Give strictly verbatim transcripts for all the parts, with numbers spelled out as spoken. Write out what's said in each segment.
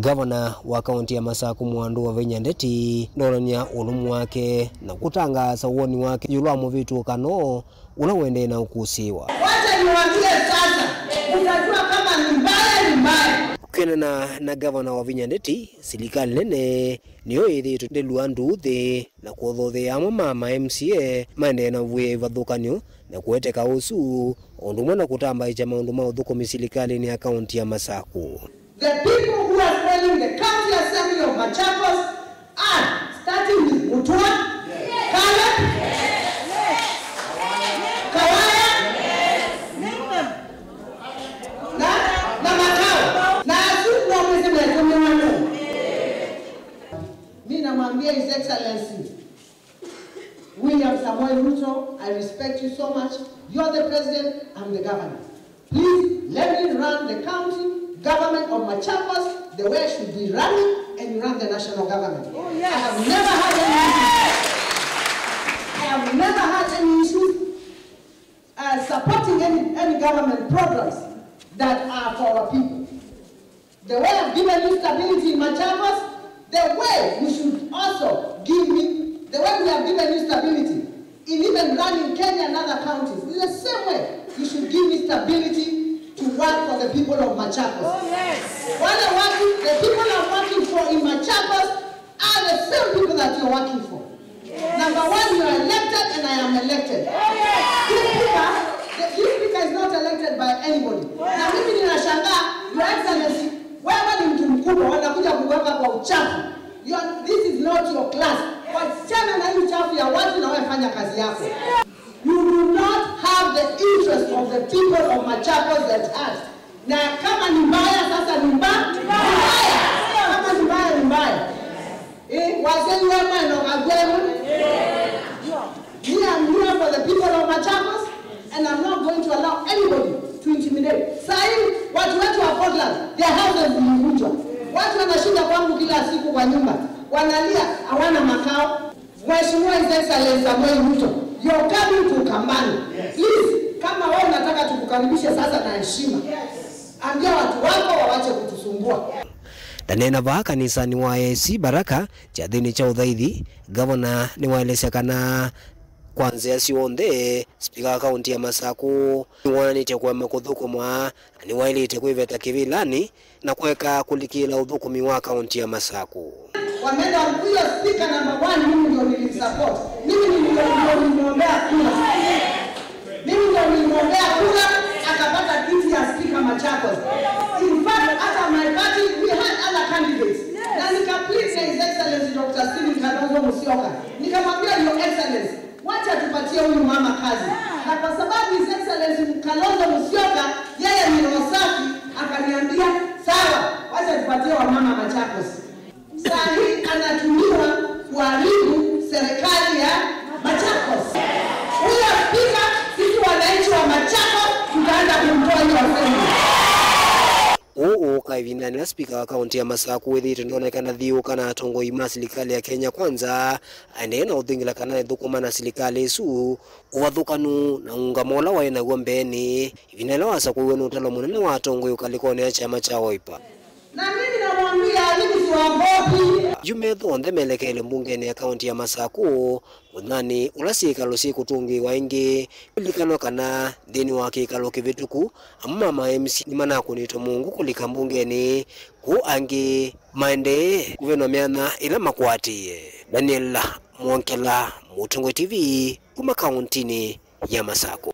Ngavana wa kaunti ya Masaku Mwandũ Wavinya Ndeti ndonany'a ũlũmu wake na kũtangaasa woni wake ĩũlũ wa mũvĩtũkano ũla ũendee na ũkũsĩĩwa. Wacha niwaambie sasa, utajua kama ni mbaya, ni mbaya. Kwĩanana na Ngavana Wavinya Ndeti, silikalĩ nene nĩyo ĩthĩĩtwe ndĩlua nduuthĩ na kũthothea amwe ma ma M C A maendee na ũvw'ĩe ĩvathũkany'o na kũeteka ũsu, o ũndũ ũmwe na kũtambaĩkya maũndũ ma ũthũkũmi silikalĩnĩ ya kaunti ya Masaku. The people who are spoiling the county assembly of Machakos are starting with Mutua, Caleb, Kawaya, na, na Makao. Na asu no mwĩsĩ metũmĩwa nũ. Mi namwambia His Excellency, William Samoei Ruto, I respect you so much. You're the president, I'm the governor. Please let me run the county government of Machakos the way I should be running, and you run the national government. Oh, yes. I have never had any issues. I have never had any issues, uh, supporting any, any government programs that are for our people. The way I've given you stability in Machakos, the way you should also give me, the way we have given you stability in even running Kenya and other counties, in the same way you should give me stability to work for the people of Machakos. Oh, yes. Wale watu, the people I'm working for in Machakos are the same people that you're working for. Number one, you are elected and I am elected. This speaker, the, this speaker is not elected by anybody. Na mimi ninashangaa, Your Excellency, wewe ni mtu mkubwa, wanakuja kuweka kwa uchafu. You are, this is not your class. Wachana na hii uchafu ya watu na wewe fanya kazi yako. You do not have the interest of the people of Machakos at heart. Na kama ni mbaya, sasa ni mba-, ni mbaya. Kama ni mbaya, ni mbaya. Eh, wasee wa mwana wa kwenu. Me, I'm here for the people of Machakos, and I'm not going to allow anybody to intimidate. Sahi, watu wetu wa Portland, their houses zilivunjwa. Watu wanashinda kwangu kila siku kwa nyumba. Wanalia, hawana makao. Mheshimiwa His Excellency Samoei Ruto, you're coming to Ukambani. Yes. Please, kama wewe unataka tukukaribishe sasa na heshima. Yes. Ambia watu wako wawache kutusumbua. Ndaneena vaa kanisanĩ wa A I C Baraka, kyathĩnĩ kya ũthaithi, ngavana nĩwaelesya kana kwa nzĩa syonthe, spika wa kaunti ya Masaku nĩwonanĩtye kũema kũthũkũma na nĩwaĩlĩte kwĩveta kĩvĩlanĩ na kũeka kũlikĩĩla ũthũkũmi wa kaunti ya Masaku. Wameenda, huyo speaker number one, mimi ndio nilimsupport. Mimi ndio, ndio nilimwombea kura. Mimi ndio nilimwombea kura, akapata kiti ya speaker Machakos. In fact, hata my party, we had other candidates. Na nika plead na His Excellency Doctor Stephen Kalonzo Musyoka. Nikamwambia, Your Excellency, wacha tupatie huyu mama kazi. Na kwa sababu His Excellency Kalonzo Musyoka, yeye ni roho safi, akaniambia, sawa, wacha tupatie wamama Machakos. Saa hii anatumiwa kuharibu serikali ya Machakos. Huyo spika, sisi wananchi wa Machakos tutaenda kumtoa hiyo assembly. Ũũ ũũka ĩvindanĩ ĩla spika wa kaunti ya Masaku wĩthĩĩtwe ndoneka na thiũũka na atongoi ma silikalĩ ya Kenya Kwanza aendee na ũthingila kana ethũkũma na silikalĩ ĩsu ũvathũkanu na ũngamo ũla waĩ naw'o mbeenĩ, ĩvinda yĩla wasakũiwe nĩ ũtalo mũnene wa atongoi ũkalĩkonĩ ya kyama kya Wiper. Na mimi namwambia, mimi siwaogopi. Yu metho onthe melekeele mbungenĩ ya kaunti ya Masaku, mũthanĩ ũla syĩkalo syĩkũtũngĩĩwa ĩngĩ. Kũlilikanwa kana nthĩnĩ wa kĩkalo kĩvĩtũku, amwe ma ma M C nĩmanakũnĩtwe mũungu kũlika mbungenĩ, kũu angĩ maendee kũvenwa myanya ĩla makwatĩĩe. Daniel Mwongela, Mũtongoi T V, kuma kauntinĩ ya Masaku.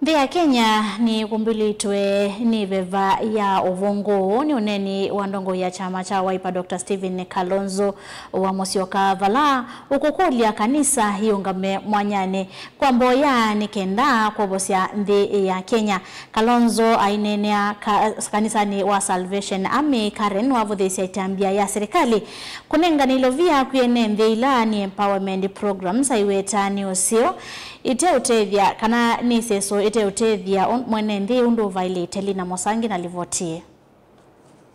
Nthĩ ya Kenya nĩkũmbĩlĩtwe nĩ veva ya ũvũngũ. Ũũ nĩ ũneeni wa ndongoi ya kyama kya Wiper, Doctor Stephen Kalonzo wa Musyoka, vala ũkũkũlya kanisa iũngame mwanyanĩ kwa mboya nĩ kenda kwovosya nthĩ ya Kenya. Kalonzo aineenea ka-, kanisanĩ wa Salvation Army, Karen wavũthĩĩsya ĩtambya ya serikali kũnengane ilovia kwĩ ene nthĩ ila nĩ empowerment programs, aiweta nĩ ũseo iteũtethya kana nĩ ĩseso iteũtethya ũ-, mwene nthĩ ũndũ ũvaĩlĩte. Lina Mosangi na livoti ĩĩ.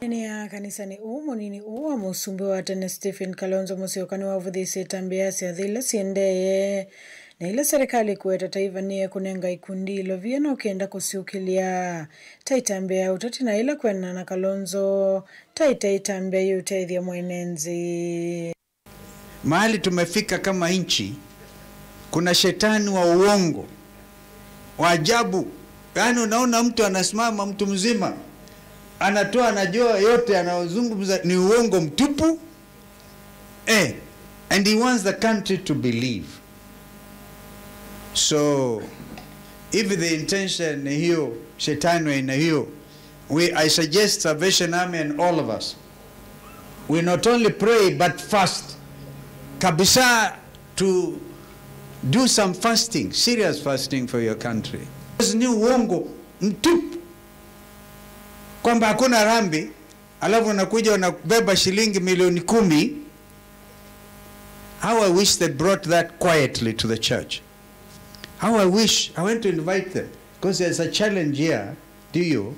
Ene ya kanisanĩ ũũ, mũnini ũũ wa mũsumbĩ wa tene Stephen Kalonzo Musyoka nĩwavũthĩĩsye ĩtambya ya syathĩ ila siendee Na ĩla serikali ĩkũweta ta ĩvanĩe kũnenga ikundi ilovia na ũkenda kũsyũkĩlya ta ĩtambya ya ũteti, na ĩla kwĩanana na Kalonzo ta ĩte ĩtambya yĩũteethya mwene nthĩ. Mahali tumefika kama nchi, kuna shetani wa uongo, wa ajabu. Yaani unaona mtu anasimama, mtu mzima, anatoa, anajua yote, anazungumza ni uongo mtupu. Eh, and he wants the country to believe. So, if the intention ni hiyo, shetani wa aina hiyo, we, I suggest Salvation Army and all of us, we not only pray but fast kabisa, to do some fasting, serious fasting for your country. Ni uongo mtupu kwamba hakuna harambee, alafu unakuja unabeba shilingi milioni kumi. How I wish they brought that quietly to the church. How I wish, I want to invite them, because there's a challenge here, do you?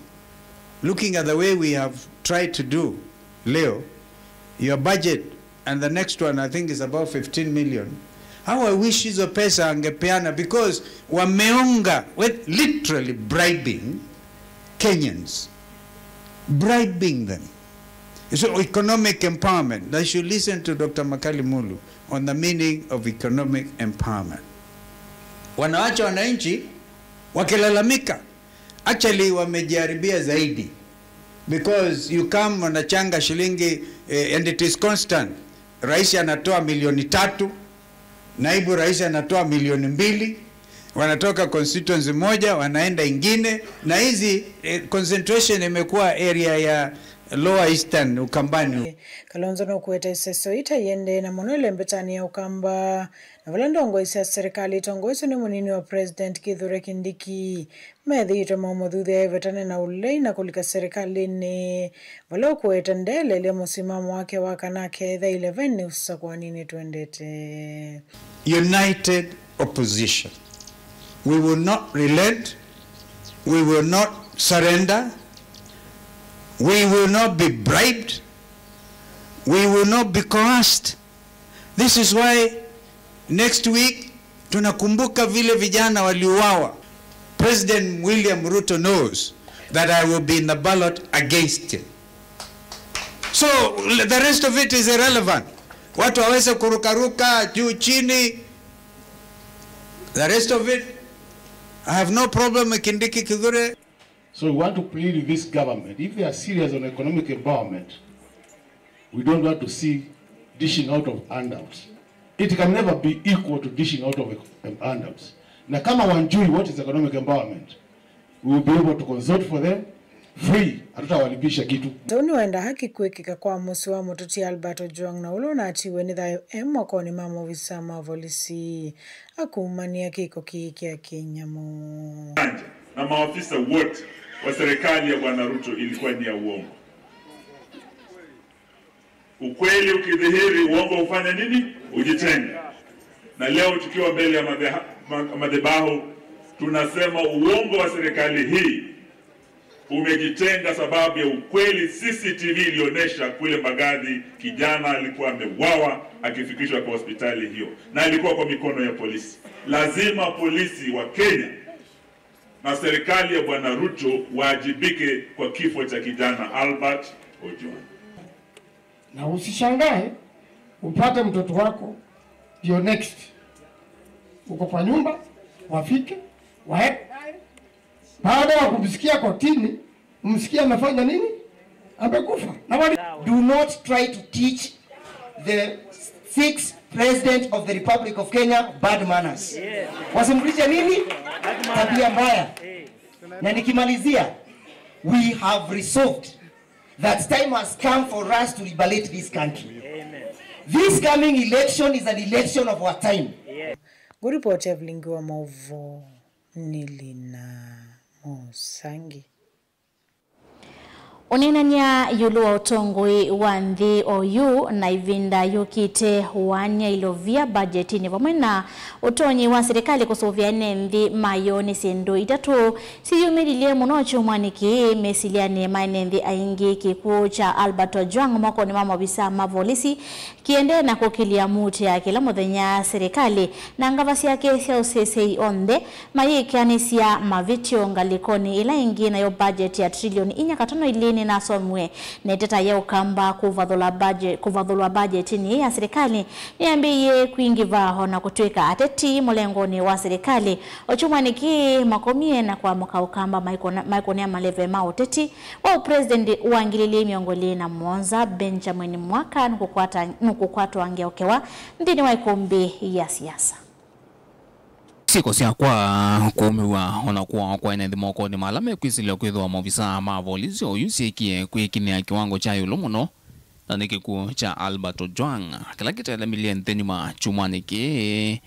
Looking at the way we have tried to do, leo, your budget and the next one, I think, is about fifteen million. How I wish hizo pesa angepeana, because wameonga, with literally bribing Kenyans, bribing them. So economic empowerment, they should listen to Doctor Makali Mulu on the meaning of economic empowerment. Wanawacha wananchi wakilalamika, actually wamejiharibia zaidi, because you come, wanachanga shilingi, eh, and it is constant. Rais anatoa milioni tatu, naibu rais anatoa milioni mbili, wanatoka constituency moja wanaenda ingine, na hizi, eh, concentration imekuwa area ya Lower Eastern, Ukambani. Kalonzo nũkũweta ĩseso ita iendee na mũno ĩlembetanĩ ya Ũkamba, na vala ndongoi sya serikali itongoeswe nĩ mũnini wa President Kithure Kindiki methĩĩtwe maũmũthuthya evetane na ũlei na kũlika serikalĩnĩ, vala ũkũweta ndeleelya mũsimamo wake wa kana akethĩa eleven nĩ ũsakũani nĩtwendete. United opposition. We will not relent. We will not surrender. We will not be bribed. We will not be coerced. This is why next week tunakumbuka vile vijana waliuawa. President William Ruto knows that I will be in the ballot against him. So the rest of it is irrelevant. Watu waweze kurukaruka juu chini. The rest of it, I have no problem with Kindiki Kithure. So we want to plead with this government, if they are serious on economic empowerment, we don't want to see dishing out of handouts. It can never be equal to dishing out of handouts. Na kama wanjui what is economic empowerment, we will be able to consult for them free, hatutawalipisha kitu. Ndeto nĩwenda haki kwĩkĩka kwa mũsyĩ wa mũtũti Albert Ojwang na ũla ũnatiwe nĩ thayũ e mokonĩ ma maovisa ma volisi akumania kĩko kĩĩ kya kĩnyamũ. Na maofisa wote wa serikali ya Bwana Ruto ilikuwa ni ya uongo. Ukweli ukidhihiri, uongo hufanya nini? Hujitenga. Na leo tukiwa mbele ya madheha-, ma-, madhabahu, tunasema uongo wa serikali hii umejitenga, sababu ya ukweli, C C T V ilionyesha kule Mbagathi kijana alikuwa ameuawa akifikishwa kwa hospitali hiyo, na alikuwa kwa mikono ya polisi. Lazima polisi wa Kenya na serikali ya Bwana Ruto waajibike kwa kifo cha kijana Albert Ojwang. Na usishangae upate mtoto wako ndio next. Uko kwa nyumba, wafike, waende naye. Baada ya kumsikia kotini, msikia amefanya nini? Amekufa. Na wali- Do not try to teach the sixth president of the Republic of Kenya bad manners. Wasimfundishe nini? Tabia mbaya. Na nikimalizia, we have resolved that time has come for us to liberate this country. This coming election is an election of our time. Ngũripoti ya vilingi wa maũvoo nĩ Lina Mũsangi. Ũneenany'a ĩũlũ wa ũtongoi wa nthĩ oyu na ĩvinda yũkĩte, ũaany'a ilovia mbajetinĩ vamwe na ũtonyi wa silikalĩ kũsũvĩa ene nthĩ mayo nĩ syĩndũ itatũ siyumĩlilye mũno kyumwanĩ kĩĩ. Mesilyanĩ ma ene nthĩ aingĩ, kĩkw'ũ kya Albert Ojwang mokonĩ ma maovisaa ma volisi kĩendee na kũkĩlya muutĩa kĩla mũthenya silikalĩ na ngava syake sya ũseseĩ onthe mayĩkĩanĩsya mavĩtyo ngalĩkonĩ ĩla ĩngĩ, nayo mbajeeti ya trilioni inya katono ilĩ nĩnasomiwe, na ĩteta ya Ũkamba kũvathũla baje-, kũvathũlwa mbajetinĩ ya silikalĩ nĩyambĩĩie kwingĩva, o na kũtw'ĩka ateti mũlengonĩ wa silikalĩ o kyumwanĩ kĩĩ makomie na kũamũka Ũkamba maikũna-, maikũnĩa maleve ma ũteti wa ũpresident wa ngili ilĩ mĩongo ĩlĩ na mũonza, Benjamin Mwaka nũkũkwata-, nũkũkwatwa ngeũkewa nthĩnĩ wa ĩkũmbĩ ya siasa. Syĩko sya kwa kũũmĩw'a o na kũawa kwa ene nthĩ mokonĩ ma ala mekwĩsĩlĩlwa kwĩthĩwa maovisaa ma volisi oyu syĩkie kwĩkinyĩa kĩwango kya ĩũlũ mũno, na nĩ kĩkw'ũ kya Albert Ojwang kĩla kĩtelemilye nthĩ nyuma kyumwanĩ kĩĩ.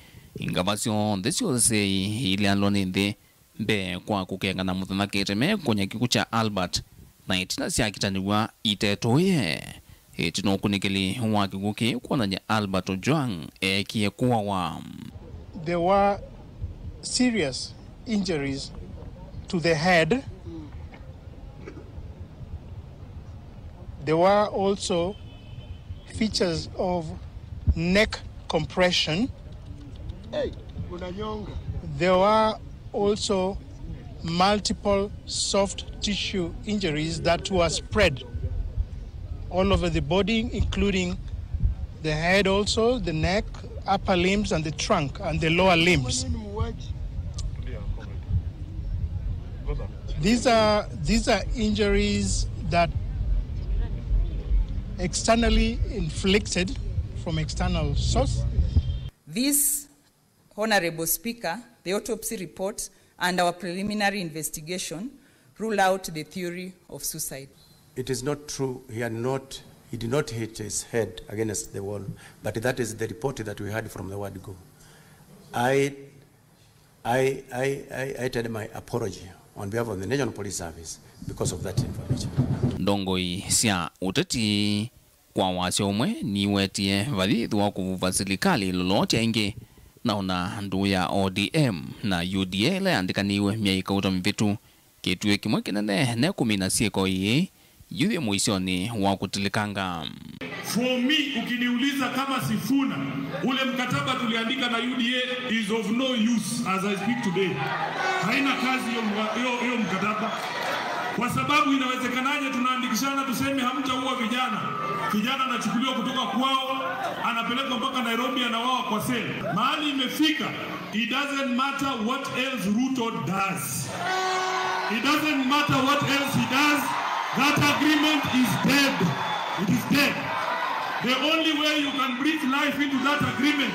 Ngava syonthe sya ũseseĩ iileanlwa nĩ nthĩ mbee kwa kũkengana mũthenya kĩteme kũnya kĩkw'ũ kya Albert, na ĩtina syakitanĩw'a itetũĩe. Ĩtina ũkunĩkĩli wa kĩkw'ũ kĩĩ kwonany'a Albert Ojwang eekie kũawa. There were serious injuries to the head. There were also features of neck compression. Hey, unanyonga. There were also multiple soft tissue injuries that were spread all over the body, including the head also, the neck, upper limbs, and the trunk, and the lower limbs. These are, these are injuries that externally inflicted from external source. This, Honorable Speaker, the autopsy report and our preliminary investigation rule out the theory of suicide. It is not true. He had not, he did not hit his head against the wall, but that is the report that we had from the ward go. I, I, I, I, I tender my apology on behalf of the National Police Service because of that information. Ndongoi sya ũteti kwa wasya ũmwe niwetie vayĩthĩwa kũvuva silikalĩ loloti aingĩ, na ona ndũũ ya O D M na U D A ĩla yandĩkanĩiwe myei kauta mĩvĩtu, kĩtuĩ kĩmwe kĩnene ne kũmina syĩko ii yu yĩ mũisyonĩ wa kũtilĩkanga. For me, ukiniuliza kama Sifuna, ule mkataba tuliandika na U D A is of no use as I speak today. Haina kazi hiyo mga-, hiyo, hiyo mkataba. Kwa sababu inawezekanaje tunaandikishana tuseme hamtaua vijana? Kijana anachukuliwa kutoka kwao, anapelekwa mpaka Nairobi, anawawa kwa cell. Mahali imefika, it doesn't matter what else Ruto does. It doesn't matter what else he does. That agreement is dead. It is dead. The only way you can breathe life into that agreement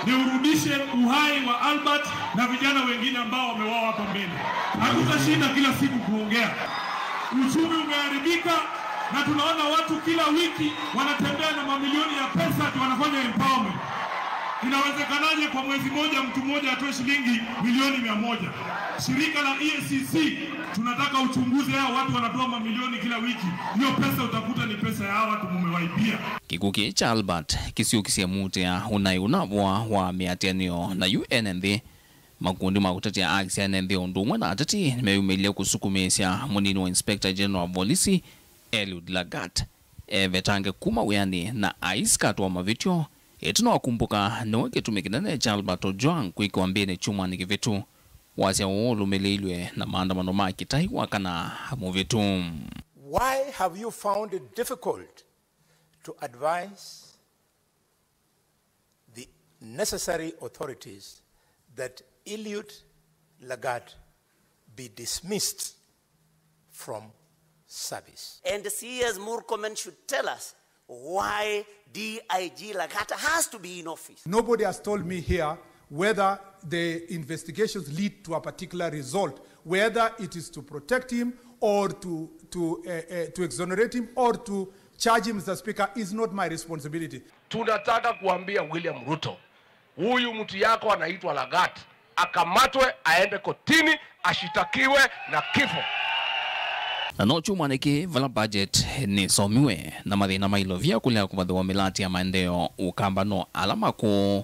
ni urudishe uhai wa Albert na vijana wengine ambao wameuawa hapa mbele. Hatutashinda kila siku kuongea. Uchumi umeharibika na tunaona watu kila wiki wanatembea na mamilioni ya pesa ati wanafanya empowerment. Inawezekanaje kwa mwezi moja mtu mmoja atoe shilingi milioni mia moja? Shirika la E A C C, tunataka uchunguze hao watu wanatoa mamilioni kila wiki. Hiyo pesa utakuta ni pesa ya hao watu mumewaibia. Kĩkw'ũ kĩĩ kya Albert kĩsyũkisye muutĩa ũnaĩ ũnavoa wa mĩatĩanĩo na yu ene nthĩ. Makundi ma kũtetea haki sya ene nthĩ o ũndũ ũmwe na ateti nĩmeyumĩlye kũsukumĩĩsya mũnini wa Inspector General wa volisi, Eliud Lagat, evetange kuma wĩanĩ na aisikatwa mavĩtyo, ĩtina wa kumbũka nĩwe kĩtumi kĩnene kya Albert Ojwang kwĩkĩwa mbĩnĩ kyumwanĩ kĩvĩtu, wasya ũũ ũlũmĩlĩilw'e na maandamano ma kĩtai wa kana mũvĩtu. Why have you found it difficult to advise the necessary authorities that Eliud Lagat be dismissed from service? And C E S Murkomen should tell us why D I G Lagat has to be in office. Nobody has told me here whether the investigations lead to a particular result, whether it is to protect him or to, to, uh, uh, to exonerate him or to charge him, Mister Speaker, is not my responsibility. Tunataka kuambia William Ruto, huyu mtu yako anaitwa Lagat, akamatwe, aende kotini, ashitakiwe na kifo. Na no kyumwanĩ kĩĩ vala budget nĩsomiwe na mathĩna ma ilovia kũlea kũvathĩwa mĩlati ya maendeeo Ũkamba no ala makũũ.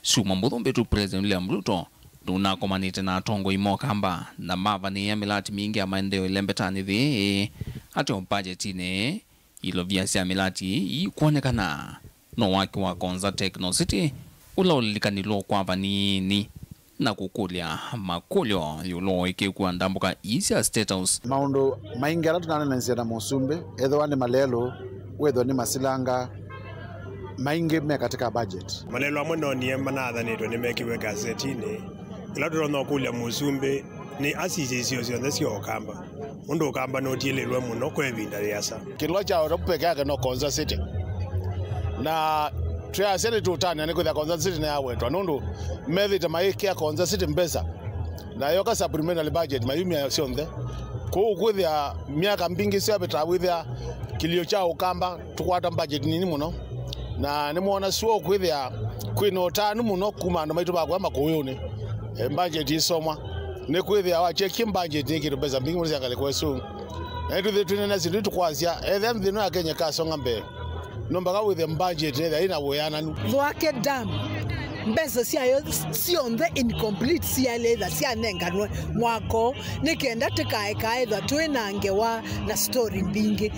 Syumwa mbũthũ mbĩtu, President William Ruto nũnakomanĩte na atongoi ma Ũkamba na mavanĩĩa mĩlati mingĩ ya maendeeo ĩlembetanĩ yĩĩ. Ateo mbajetinĩ, ilovia sya mĩlati ii ikwonekana no waki wa Konza Techno City, ũla ũlilikanilwe kwa vanini na kũkũlya makũlyo ĩũlũ wa ũĩkĩĩku wa ndambũka ii sya State House. Maũndũ maingĩ ala tũnanenanĩsya na mũsumbĩ, ethĩwa nĩ malelũ, wĩthwa nĩ masilanga, maingĩ me katika budget. Malelũ amwe noonie manathanĩtwe nĩmekĩwe ngazetinĩ, ĩla tũtonya ũkũlya mũsumbĩ nĩ asisye isio syonthe sya Ũkamba, ũndũ Ũkamba nũtiĩlĩlwe mũno kwa ĩvinda yĩasa. Kĩlũa kya Otopu peke yake no Konza City. Na twĩasya nĩtũtanĩa nĩkwĩthĩa Konza City nĩyawetwa, nũndũ methĩte maĩkĩa Konza City mbesa, na yoka supplementary budget mayumya syonthe. Kwoou kwĩthĩa myaka mbingĩ syavĩtaa wĩthĩa kĩlio kya Ũkamba tũkwata budget nini mũno, na nĩmwona sure kwĩthĩa kwĩna ũtanu mũno kuma andũ maitũ makũya makũyũnĩ, eh, budget ĩsomwa. Nĩkwĩthĩa wakyekie budget nĩkĩtũ mbesa mbingĩ mũno sya ngalĩko ĩsu. Na nĩtwĩthĩe twĩnena syĩndũ tũkwasya, ethĩa nthĩ ĩno ya Kenya ĩkasonga mbee, no mpaka wĩthĩe budget nĩthĩa ĩna wĩananu. Thwake Dam, mbesa syayo syonthe incomplete syaĩle ĩtha syanenganwe mwako, nĩ kenda tĩkaeka ĩtha twĩ na ngewa na story mbingĩ.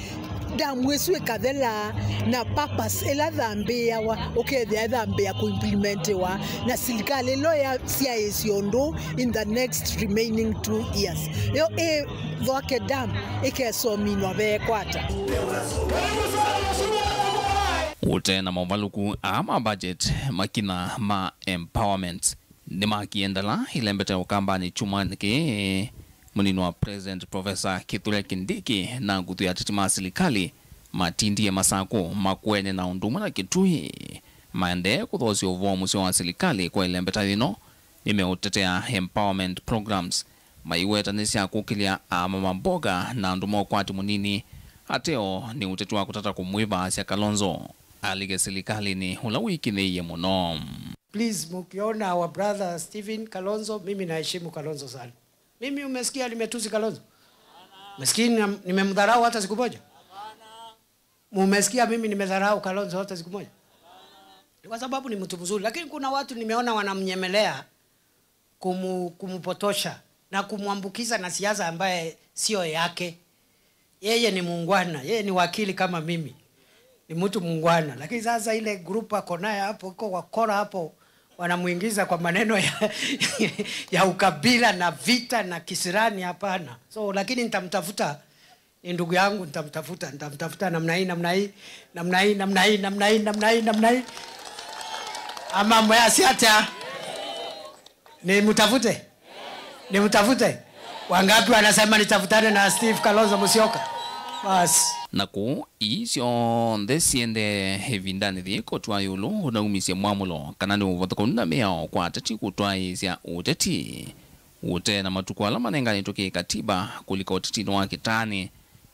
Dam ĩsu ĩkathela na purpose ĩla thambĩĩawa, ũkethĩa ĩthambĩĩa kũimplementiwa na silikalĩ ĩla ya syaĩĩsya ũndũ in the next remaining two years. Yo ĩ Thwake Dam ĩkesominwa veekwata. Ũte na movalũku aa ma budget, makina ma empowerment nĩmakie ndala ĩlembete Ũkambanĩ kyumwanĩ kĩĩ. Mũnini wa President Professor Kithure Kindiki na nguthu ya ateti ma silikalĩ matindie masakũ makũene na ũndũ ũmwe na Kitui maendee kũthoosya ũvoo mũseo wa silikalĩ kwa ĩlembeta yĩno. Nĩmeũtetea empowerment programs maiweta nĩ sya kũkĩlya aama ma mboga na andũ ma ũkwati mũnini. Ateo nĩ ũteti wa kũtata kũmwĩvaasya Kalonzo alike silikalĩnĩ, ũla wĩkĩnĩie mũno. Please, mkiona our brother Stephen Kalonzo, mimi naheshimu Kalonzo sana. Mimi umesikia nimetusi Kalonzo? Umesikia nime-, nimemdharau hata siku moja? Mumesikia mimi nimedharau Kalonzo hata siku moja? Ni kwa sababu ni mtu mzuri, lakini kuna watu nimeona wanamnyemelea kumu-, kumpotosha na kumwambukiza na siasa ambaye sio yake. Yeye ni muungwana, yeye ni wakili kama mimi. Ni mtu muungwana. Lakini sasa ile group ako naye hapo, iko wakora hapo, wanamuingiza kwa maneno ya, ya ukabila na vita na kisirani, hapana. So, lakini nitamtafuta, ni ndugu yangu, nitamtafuta, nitamtafuta namna hii, namna hii, namna hii, namna hii, namna hii, namna hii, namna hii. Ama mweasi hata. Nimtafute? Nimtafute? Wangapi wanasema nitafutane na Steve Kalonzo Musyoka? Basi. Na kũu, ii syonthe siendee ĩvindanĩ yĩĩ, koti wa ĩũlũ ũnaumisye mwamũlo kana nĩ ũvathũkanu na mĩao kwa ateti kũtwaĩĩsya ũteti. Ũte na matukũ ala manenganĩtwe kĩ-katiba kũlika ũtetinĩ wa kĩtaanĩ,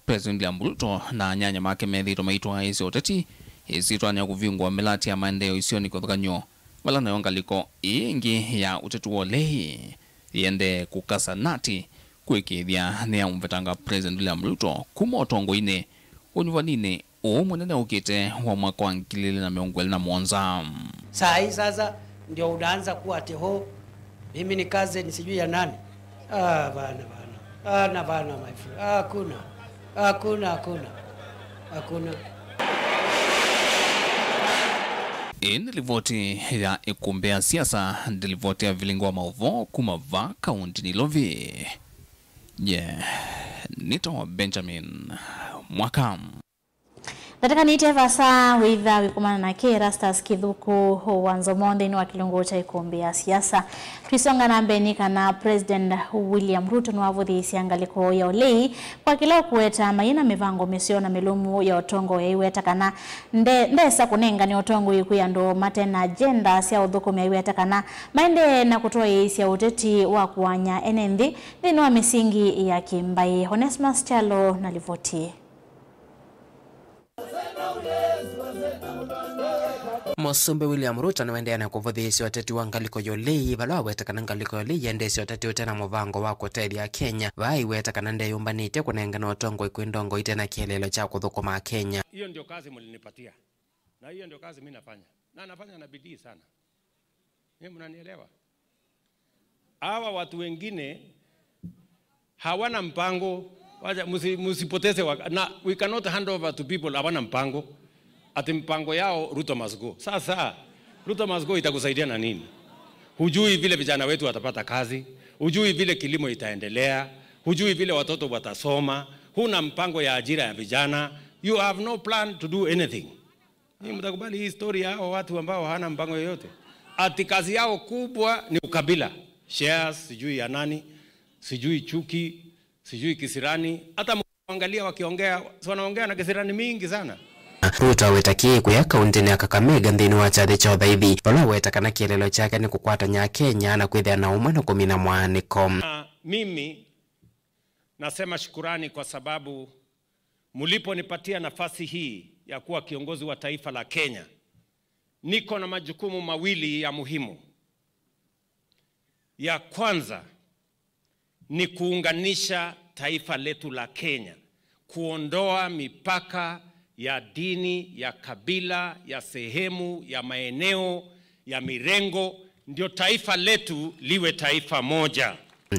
President William Ruto na anyanya make methĩĩtwe maitwaĩĩsya ũteti ĩsyĩtwanĩ ya kũvingũa mĩlati ya maendeeo isionĩ kĩvathũkany'o, vala nayo ngalĩko ĩĩ ĩngĩ ya ũteti wa ũlei yĩendee kũkasa nati kũĩkĩĩthya nĩyaũmvetanga President William Ruto kuma ũtongoinĩ ũnyuvaninĩ ũũ mũnene ũkĩte wa mwaka wa ngili ilĩ na mĩongo ĩlĩ na mũonza. Saa hii sasa ndio unaanza kuwa ati, "Ho, mimi ni cousin sijui ya nani." Ah, bana, bana. Bana, bana, my friend. Hakuna. Hakuna, hakuna. Hakuna. Ĩĩ nĩ livoti ya ĩkumbĩ ya siasa, nĩ livoti ya vilingi wa maũvoo kuma va kaunti Nairobi. Nye nĩtawa Benjamin Mwaka. Ndatĩkanĩte vasa wĩtha wĩkumana nake Erastus Kĩthũkũ wa Nzomo nthĩnĩ wa kĩlungu kya ĩkũmbĩ ya siasa. Twisonga na mbee nĩ kana President William Ruto nĩwavũthĩĩsya ngalĩko ya ũlei kwa kĩla ũkũweta mayĩ na mĩvango mĩseo na mĩlũmu ya ũtongoi, aiweta kana nde-, ndesa kũnengane ũtongoi kwĩ andũ mate na agenda sya ũthũkũmi, aiweta kana maendee na kũtwaĩĩsya ũteti wa kũany'a ene nthĩ nthĩnĩ wa mĩsingi ya kĩmbaĩ. Onesmus Kyalo na livoti. Mũsumbĩ William Ruto nĩwaendeea na kũvũthĩĩsya ũteti wa ngalĩko ya ũlei, vala waweta kana ngalĩko ya ũlei yendeesya ũteti ũte na mũvango wa kũtethya Akenya, vaa aiweta kana ndeyũmbanĩtye kũnengane ũtongoi kwĩ ndongoi ite na kĩeleelo kya kũthũkũma Akenya. Hiyo ndio kazi mlinipatia. Na hiyo ndio kazi mimi nafanya. Na nafanya na bidii sana. Nyinyi mnanielewa? Hawa watu wengine hawana mpango. Wacha, musi-, musipoteze wak-, na we cannot hand over to people hawana mpango. Ati mpango yao Ruto must go. Sasa, Ruto must go itakusaidia na nini? Hujui vile vijana wetu watapata kazi, hujui vile kilimo itaendelea, hujui vile watoto watasoma, huna mpango ya ajira ya vijana. You have no plan to do anything. Hii mtakubali hii story ya hao watu ambao hawana mpango yoyote? Ati kazi yao kubwa ni ukabila. Shares, sijui ya nani, sijui chuki, sijui kisirani. Hata mwangalia wakiongea, si wanaongea na kisirani mingi sana. Ruto aweta kĩĩ kũya kaũntĩnĩ ya Kakamega nthĩnĩ wa kyathĩ kya ũthaithi, vala aweta kana kĩeleelo kyake nĩ kũkwatany'a Akenya na kwĩthĩa na ũmwe na kũmina mwaanĩko. Na mimi nasema shukurani kwa sababu mliponipatia nafasi hii ya kuwa kiongozi wa taifa la Kenya, niko na majukumu mawili ya muhimu. Ya kwanza ni kuunganisha taifa letu la Kenya, kuondoa mipaka ya dini, ya kabila, ya sehemu, ya maeneo, ya mirengo, ndio taifa letu liwe taifa moja.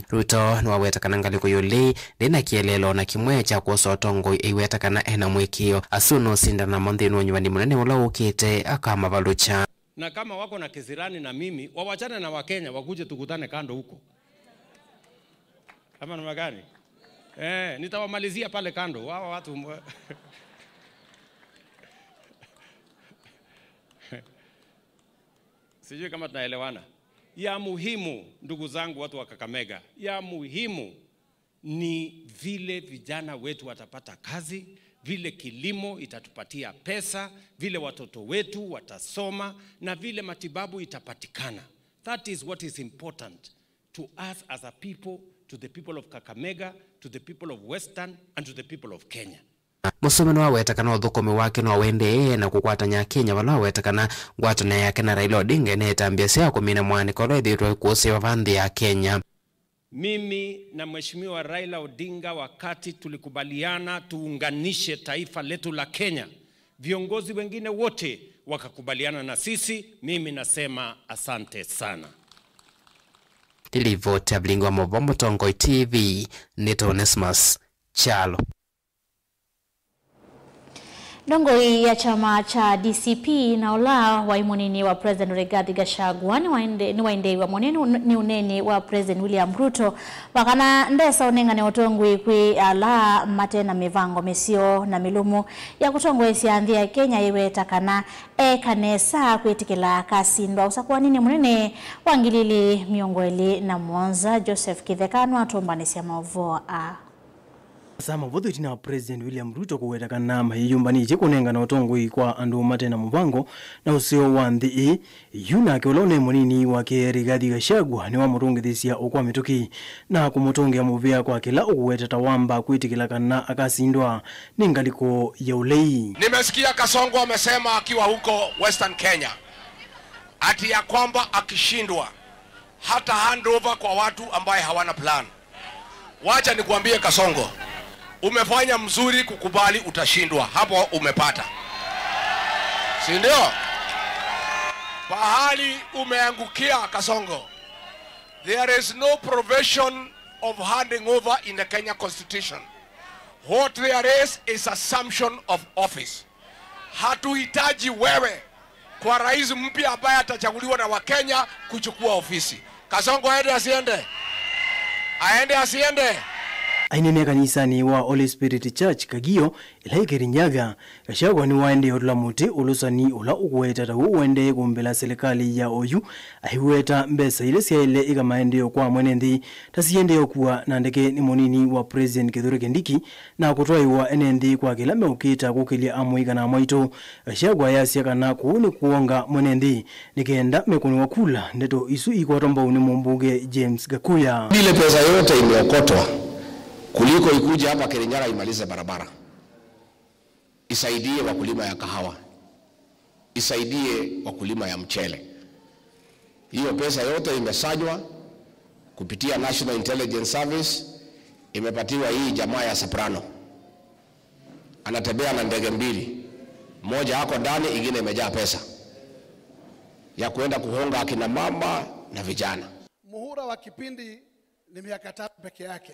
Ruto nĩwaweta kana ngalĩko ya ũlei ndĩna kĩeleelo na kĩmwe kya kwosa ũtongoi, aiweta kana ena mũĩkĩĩo asu nũsindana namo nthĩnĩ wa ũnyuvani mũnene ũla ũkĩte akamavalũkya. Na kama wako na kisirani na mimi, wawachane na Wakenya, wakuje tukutane kando huko. Ama namna gani? Eh, nitawamalizia pale kando. Hawa watu mwa- Sijui kama tunaelewana. Ya muhimu, ndugu zangu, watu wa Kakamega, ya muhimu ni vile vijana wetu watapata kazi, vile kilimo itatupatia pesa, vile watoto wetu watasoma, na vile matibabu itapatikana. That is what is important to us as a people, to the people of Kakamega, to the people of Western, and to the people of Kenya. Mũsumbĩ nĩwaweta kana ũthũkũmi wake no wendee na kũkwatany'a Akenya, vala waweta kana ngwatanĩo yake na Raila Odinga ĩneetambya sya kũmina mwaanĩko ũla wĩthĩĩtwe ũkũsĩĩwa vaa nthĩ ya Kenya. Mimi na Mheshimiwa Raila Odinga, wakati tulikubaliana tuunganishe taifa letu la Kenya, viongozi wengine wote wakakubaliana na sisi, mimi nasema asante sana. Nĩlivoti ya Vilingi wa Maũvoo Mũtongoi T V, nĩtwa Onesmus Kyalo. Ndongoi ya kyama kya D C P na ũla waĩ mũnini wa President Rigathi Gachagua nĩwaende-, nĩwaendeeiw'a mũnene nĩ ũneeni wa President William Ruto wa kana ndesa ũnengane ũtongoi kwĩ ala mate na mĩvango mĩseo na mĩlũmu ya kũtongoesya nthĩ ya Kenya. Aiweta kana eeka nesa kwĩtĩkĩla akasindwa ũsakũaninĩ mũnene wa ngili ilĩ mĩongo ĩlĩ na mũonza. Joseph Kĩtheka nĩwatũmbanĩsya maũvoo aa. Masaa mavũthũ ĩtina wa President William Ruto kũweta kana mayĩyũmbanĩtye kũnengana ũtongoi kwa andũ mate na mũvango na ũseo wa nthĩ ĩĩ, yu nake ũla ũnaĩ mũnini wake Rigathi Gachagua nĩwamũtũngĩthĩsya ũkwa mĩtũkĩ na kũmũtũngĩa mũvea kwa kĩla ũkũweta ta wamba kwĩtĩkĩla kana akasindwa nĩ ngalĩko ya ũlei. Nimesikia Kasongo amesema akiwa huko Western Kenya ati ya kwamba akishindwa hata hand over kwa watu ambaye hawana plan. Wacha nikuambie Kasongo, umefanya mzuri kukubali utashindwa, hapo umepata, si ndio? Pahali umeangukia Kasongo, there is no provision of handing over in the Kenya Constitution. What there is is assumption of office. Hatuhitaji wewe kwa rais mpya ambaye atachaguliwa na Wakenya kuchukua ofisi. Kasongo aende asiende? Aende asiende? Aineenea kanisanĩ wa Holy Spirit Church Kagio, ĩla ĩ Kirinyaga, Gachagua nĩwaendee ũtũla mũtĩ ũlũsani ũla ũkũweta ta w'o ũendee kũmbĩla silikalĩ ya oyu, aiweta mbesa ila syaĩle ĩka maendeeo kwa mwene nthĩ ta siendee ũkua na ndeke nĩ mũnini wa President Kithure Kindiki, na kũtwaĩwa ene nthĩ kwa kĩla meũkĩta kũkĩlya amũika na amwaitũ. Gachagua ayasya kana kũu nĩ kũonga mwene nthĩ nĩ kenda mekũnĩwa kula. Ndeto isu ikwatwa mbau nĩ mũmbunge James Gakuya. Ile pesa yote imeokotwa kuliko ikuje hapa Kirinyaga imalize barabara, isaidie wakulima ya kahawa, isaidie wakulima ya mchele. Hiyo pesa yote imesanywa kupitia National Intelligence Service, imepatiwa hii jamaa ya Soprano. Anatembea na ndege mbili. Moja ako ndani, ingine imejaa pesa ya kuenda kuhonga akina mama na vijana. Muhula wa kipindi ni miaka tatu peke yake.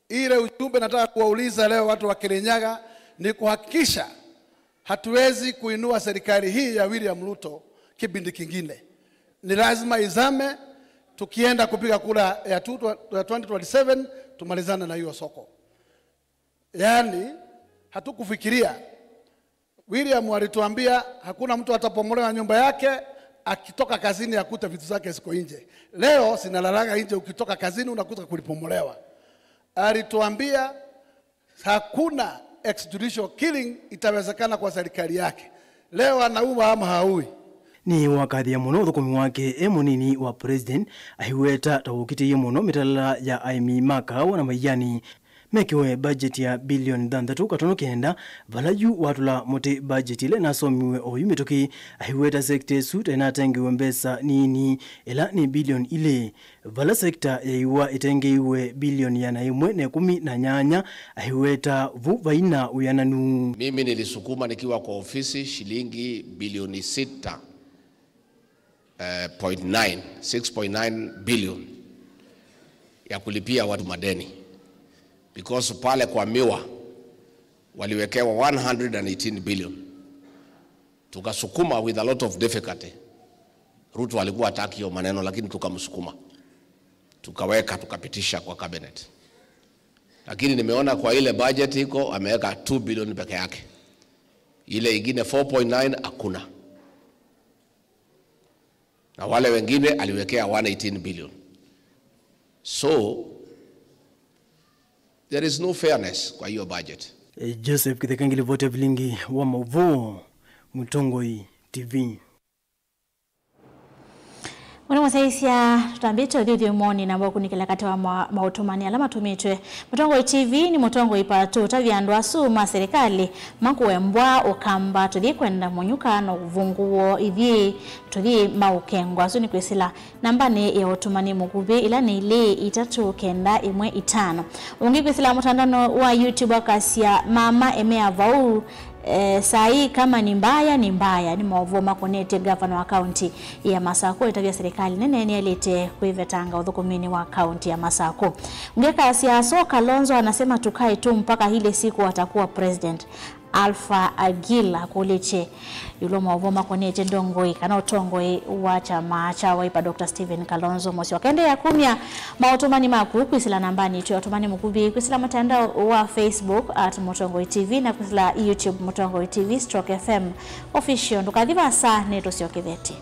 Ile ujumbe nataka kuwauliza leo watu wa Kirinyaga ni kuhakikisha hatuwezi kuinua serikali hii ya William Ruto kipindi kingine. Ni lazima izame, tukienda kupiga kura ya tu-, ya twenty twenty-seven, tumalizane na hiyo soko. Yaani, hatukufikiria. William alituambia hakuna mtu atapomolewa nyumba yake akitoka kazini akute vitu zake ziko nje. Leo zinalalaga nje, ukitoka kazini unakuta kulipomolewa. Alituambia hakuna extrajudicial killing itawezekana kwa serikali yake. Leo anaua ama haui? Nĩwakathĩa mũno ũthũkũmi wake e mũnini wa president, aiweta ta ũkitĩie mũno mĩtalela ya aĩmi ma kaawa na maiani. Mekĩwe budget ya bilioni thanthatũ katono kenda, vala yu watũla mũtĩ budget ĩla ĩnasomiwe oyu mĩtũkĩ, aiweta sekta ĩsu ta ĩnatengewe mbesa nini, ĩla nĩ bilioni ilĩ. Vala sekta ya iwa ĩtengeiwe bilioni ĩana ĩmwe na ĩkũmi na nyanya, aiweta vu vaina wĩananu. Mimi nilisukuma nikiwa kwa ofisi shilingi bilioni sita, eh, point nine, six point nine billion ya kulipia watu madeni, because pale kwa miwa waliwekewa one hundred and eighteen billion. Tukasukuma with a lot of difficulty. Ruto alikuwa hataki hiyo maneno, lakini tukamsukuma. Tukaweka, tukapitisha kwa cabinet. Lakini nimeona kwa ile budget iko, ameweka two billion peke yake. Ile ingine four point nine hakuna. Na wale wengine aliwekea one eighteen billion. So, there is no fairness kwa hiyo budget. Eh, Joseph Kitheka ngilivoti ya vilingi wa mauvoo, Mũtongoi T V. Mũno mũsyaĩĩsya, tũtambĩte ũthyũthyũmũonĩ na wakunĩkĩla katĩ wa ma-, maũtũmani ala matũmĩtwe. Mũtongoi T V nĩ Mũtongoi Part two ũtavya andũ asu ma serikali makũe mbwa ũkamba tũthiĩ kwenda mũnyuka na ũvũngũ woo ithyĩ tũthiĩ maũkengwa. Asu nĩ kwĩsĩla nambanĩ ya ũtũmani mũkuvĩ, ĩla nĩ ilĩ itatũ kenda ĩmwe itano. Ũngĩ kwĩsĩla mũtandaonĩ wa YouTube akasya, "Mama emea vau, eh, saa hii kama ni mbaya, ni mbaya." Nĩ maũvoo makonetye ngavana wa kaunti ya Masakũ etavya serikali nene nĩyaĩlĩte kwĩvetanga ũthũkũminĩ wa kaunti ya Masakũ. Ũngĩ akasya, "So Kalonzo anasema tukae tu mpaka ile siku atakuwa president." Alpha Agila akũlĩtye ĩũlũ wa maũvoo makonetye ndongoi kana ũtongoi wa kyama kya Wiper, Doctor Stephen Kalonzo Musyoka. Endeea kumya maũtũmani maku kwĩsĩla nambanĩ itũ ya ũtũmani mũkuvĩ kwĩsĩla mũtandao wa Facebook at Mũtongoi T V na kwĩsĩla YouTube Mũtongoi T V stroke F M Official. Ndũkathi vaasa, nĩtũsyokethetye.